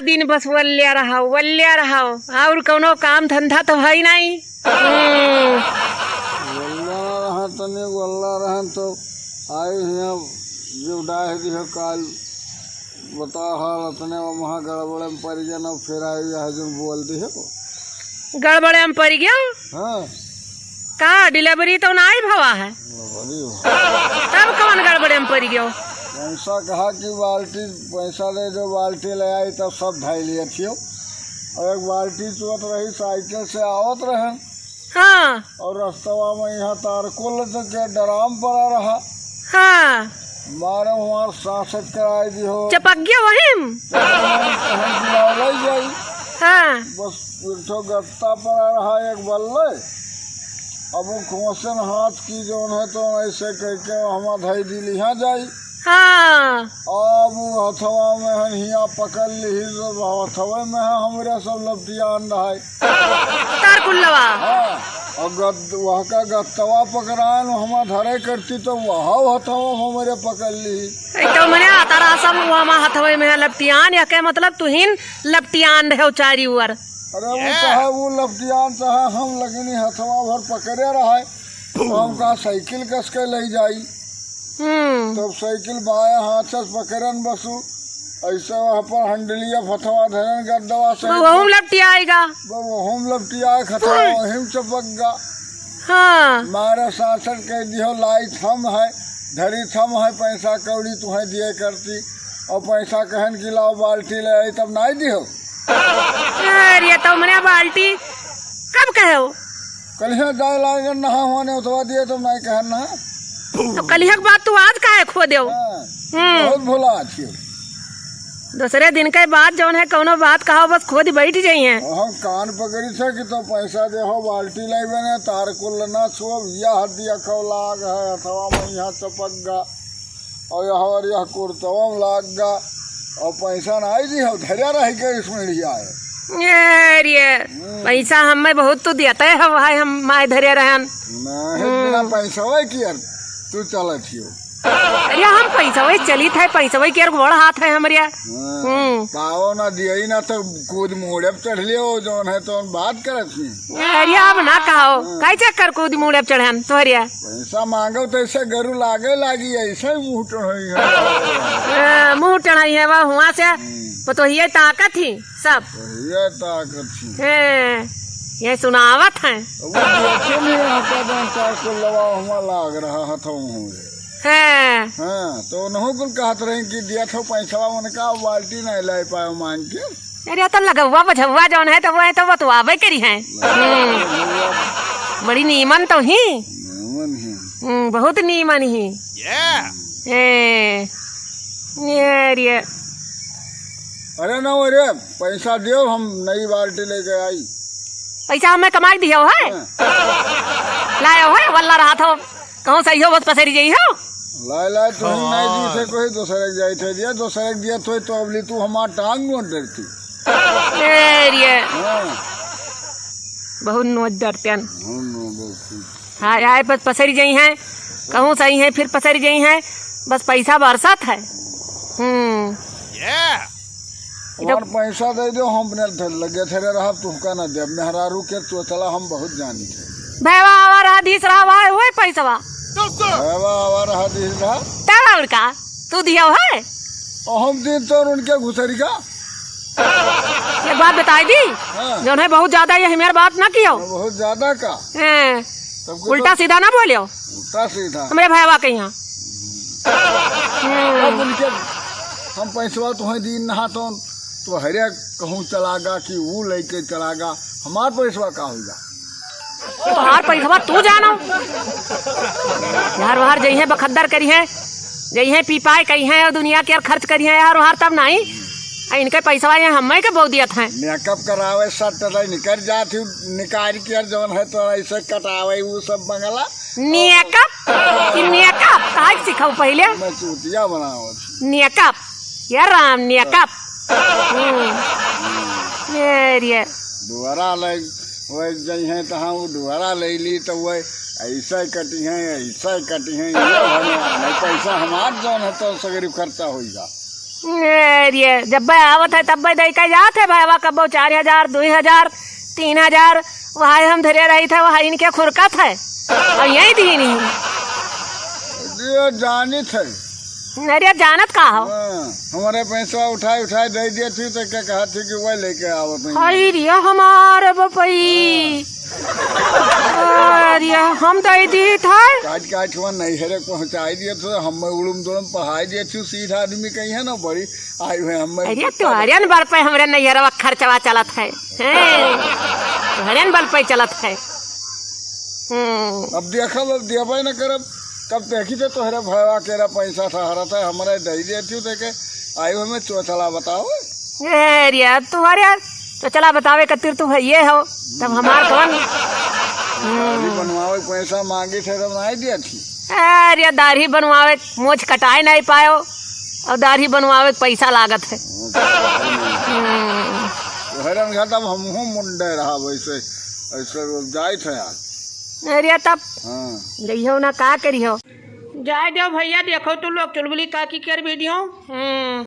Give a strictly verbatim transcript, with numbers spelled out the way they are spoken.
दिन बस वल्या रहो, वल्या रहो, और कौनो काम धंधा तो है नहीं। हम्म। वल्ला रहा तनी, वल्ला रहा तो आई हियाँ जो डाह दिहो काल, बता हाल अतने वहाँ गड़बड़े में पड़ गया ना, फिर आई यहाँ जो बोल दिहो। गड़बड़े में पड़ गयो? हाँ। का delivery तो नाई भवा है? Delivery हो। तब कौन गड़बड़े में पड़ गयो? पैसा कहा कि बाल्टी, पैसा दे दो, बाल्टी ले आई, तब सब धइ लिए थियो। और एक बाल्टी चुअत रही, साइकिल से आवत रहे। हाँ। और रस्तवा में यहाँ तारकुल के ड्राम पड़ा रहा। हाँ। मारे हमार सांसत कराई दिहो। चपक गया वही में। कहीं गिरावल जाई। हाँ। बस एक ठो गत्ता पड़ा रहा एक बल्ले। अब वो खोसन हाथ की जौन है तो ऐसे करके हम धई दिली हाँ जाई। हाँ। अब वो हथवा में हन हिया पकड़ लिही, सब हथवे में है, हमरे सब लपटियान रहे। तारकुल्लवा। हाँ, और गद-, वह का गत्तवा पकड़ाएन, हम धरे करती तो वह हथवा हमरे पकड़ लिही। ए, तो मने आता रहा सब, वो हमार हथवे में है लपटियान, या के मतलब तुहिन लपटियान रहे चारी ओर। अरे वो चाहे वो लपटियान चाहे हम लगनी हथवा भर पकड़े रहे, तो हम कहा साइकिल कस के ले जाई। हम्म। तब साइकिल बाएं हाथ से पकड़न बसु, ऐसे वहाँ पर हंडलिया फथवा धरन गद्दवा से। वो हम लपटियाएगा। वो हम लपटिया खथवा वहीं चपक गा। हाँ। मारे सासर कह दियो लाई थम है, धरी थम है, पैसा कौड़ी तुम्हें दिए करती, और पैसा कहन की लाओ बाल्टी ले आई तब नाई दियो। अरे तो मने बाल्टी कब कहे हो? कलिया जाए लागे नहा होने उतवा दिए तो नाई कहन ना। तो कलिया के बात तू आज काहे खो देव? हाँ, हम्म। बहुत भुला छियो। दूसरे दिन के बाद जौन है कौनो बात कहो बस खुद बैठ जाई हैं। हम कान पकड़ी से कि तो पैसा दे हो बाल्टी लाई बने तार कुल ना छुअब यह हदिया खौलाग है अथवा में यहाँ चपक गा। और यह, और यह कुर्तवा में लाग गा, और पैसा नाई दी हो, धैर्य रह के इसमें लिया है। ए रे, हम्म। पैसा हमें बहुत तू देते हो भाई, हम माय धरे रहन। नहीं, हम्म। बिना पैसा वही किया, तू चला थियो। अरे हम पैसा वही चलित है, पैसा वही किया, बड़ हाथ है हमरे। हाँ, हम्म। पाओ ना दिया ही ना तो कूद मोड़े पे चढ़ लियो, जौन है तो बात करत ही। अरे अब ना कहो, हाँ। काहे चक्कर कूद मोड़े पे चढ़न, तोहरिया। पैसा मांगो तो ऐसे गरु लागे लागी, ऐसे ही मुंह टढ़ाई है। हाँ, मुंह टढ़ाई है, वह हुआ से हम्म। पतोहिए ताकत ही सब। पतोहिए ताकत ही। हाँ, ये सुनावत है। अब वो देखे नहीं रहता, जौन तार को लवा हुआ लाग रहा हथों हुए। हाँ। हाँ, तो उन्हों कुल कहत रहे कि दिया थो पैसा, उनका बाल्टी नहीं लाई पाए मांग के। अरे, तो लगौआ बझौआ जौन है, तो वो है, तो बतवावे करी है। हम्म। बड़ी नीमन तो ही। नीमन ही। हम्म, बहुत नीमन ही। Yeah। ए, ये रे। अरे ना, अरे, पैसा दियो, हम नई बाल्टी लेके आई। पैसा हमें कमाई दियो है? हाँ। लायो है, वल्ला रहा था। कहूँ सही हो, बस पसेरी जाई हो। लाए, लाए, तू ही नहीं दी थे, कोई दूसरे के जाई थे, दिया, दूसरे के दिया, तो, तो अबली तू हमार टांग नोट डरती। ए रे। हाँ। बहुत नोच डरते हैं। हाँ, नोच डरती। हाँ, आए बस पसेरी जाई हैं, कहूँ सही हैं, फिर पसेरी जाई हैं, बस पैसा बरसत है। हम्म। Yeah। हमार पैसा दे दो, हम अपने धर लगे थे रे रहब, तुमका ना देब। मेहरारू के चोचला हम बहुत जानी थे। भैवा आवा रहा, दीस रहा, वह हुए पैसवा। भैवा आवा रहा, दीस रहा। तब और का? तू दियो है? और हम दिन तो उनके घुसरी का। एक बात बताई दी, हाँ। जौन है बहुत ज्यादा ये हमारे बात ना कियो। बहुत ज्यादा का? हैं। तब को उल्टा तो सीधा ना बोलियो। उल्टा सीधा। हमरे भैवा के यहाँ। हम्म। अब उनके हम पैसवा तुहें दीन नहा तो, तो हरे कहूँ चला गा कि वो लेके चला गा, हमार पैसवा का होगा? तोहार पैसवा तू जानो। यार वहार जइहे बखद्दर करिहे, जइहे पी पाए करिहे और दुनिया के यार खर्च करिहे यार वहार तब नहीं। आ इनके पैसवा ये हमें के बहु दियत हैं। मेकअप करावे सट रही निकल जात ही, निकाल के यार जौन है तो ऐसे कटावे वो सब बंगला। मेकअप? कि मेकअप? कहाँ के सिखाऊ पहिले? मैं चूतिया बनावत। मेकअप? ये राम मेकअप। हम्म। ये रे। डुअरा ले, वह जइहे तहाँ वो डुअरा ले ली तो वह ऐसे कटी हैं, ऐसे कटी हैं, ये भगवान है, पैसा हमार जौन है तो सगरी खर्चा होइगा। ए रे, जब बे आवत है तब बे दे के जात है भैया, कब्बो चार हजार, दुई हजार, तीन हजार, वहाँ हम धरे रही थे, वहाँ इनके खुरकत है। अब यही दीन ही। ये जानित है। अरे जानत का हो? हाँ, हमारे पैसा उठाए उठाए दे दिए थी तो क्या कहा थी कि वही लेके आवत नहीं। हाय रे हमार बपई। अरे हम दे दी थे। काट काट हुआ नहीं है रे, पहुँचाई दिए थे, हम उड़ुम दुड़ुम पढ़ाई दिए थी, सीधा आदमी कहीं है ना बड़ी, आई हुए हम। अरे तोहरे न बल पे हमरे नैहरवा खर्चवा चलत है, हैं? तोहरे न बल पे चलत है। हम्म। अब देखब, अब देबे न करब, तब देखी थे तोहरे भैया केरा पैसा ठहरत है, हमरे दे देती हूँ देखे, आई हुए में चोचला बताओ। ए रे तोहरे चोचला बतावे कतिर तू भइये हो, तब हमार कौन? दाढ़ी बनवावे के पैसा मांगी थे तब नहीं दिया थी। अरे दाढ़ी बनवावे मोछ कटाए नहीं पायो और दाढ़ी बनवावे के पैसा लागत है। हम्म। तोहरे घर तब हमहू मुंडे रहा वैसे, ऐसे जाए थे आज। अरे तब हाँ। जइहो ना का करिहो। जाए दो भैया, देखो तू लोग चुलबुली काकी के वीडियो। हम्म।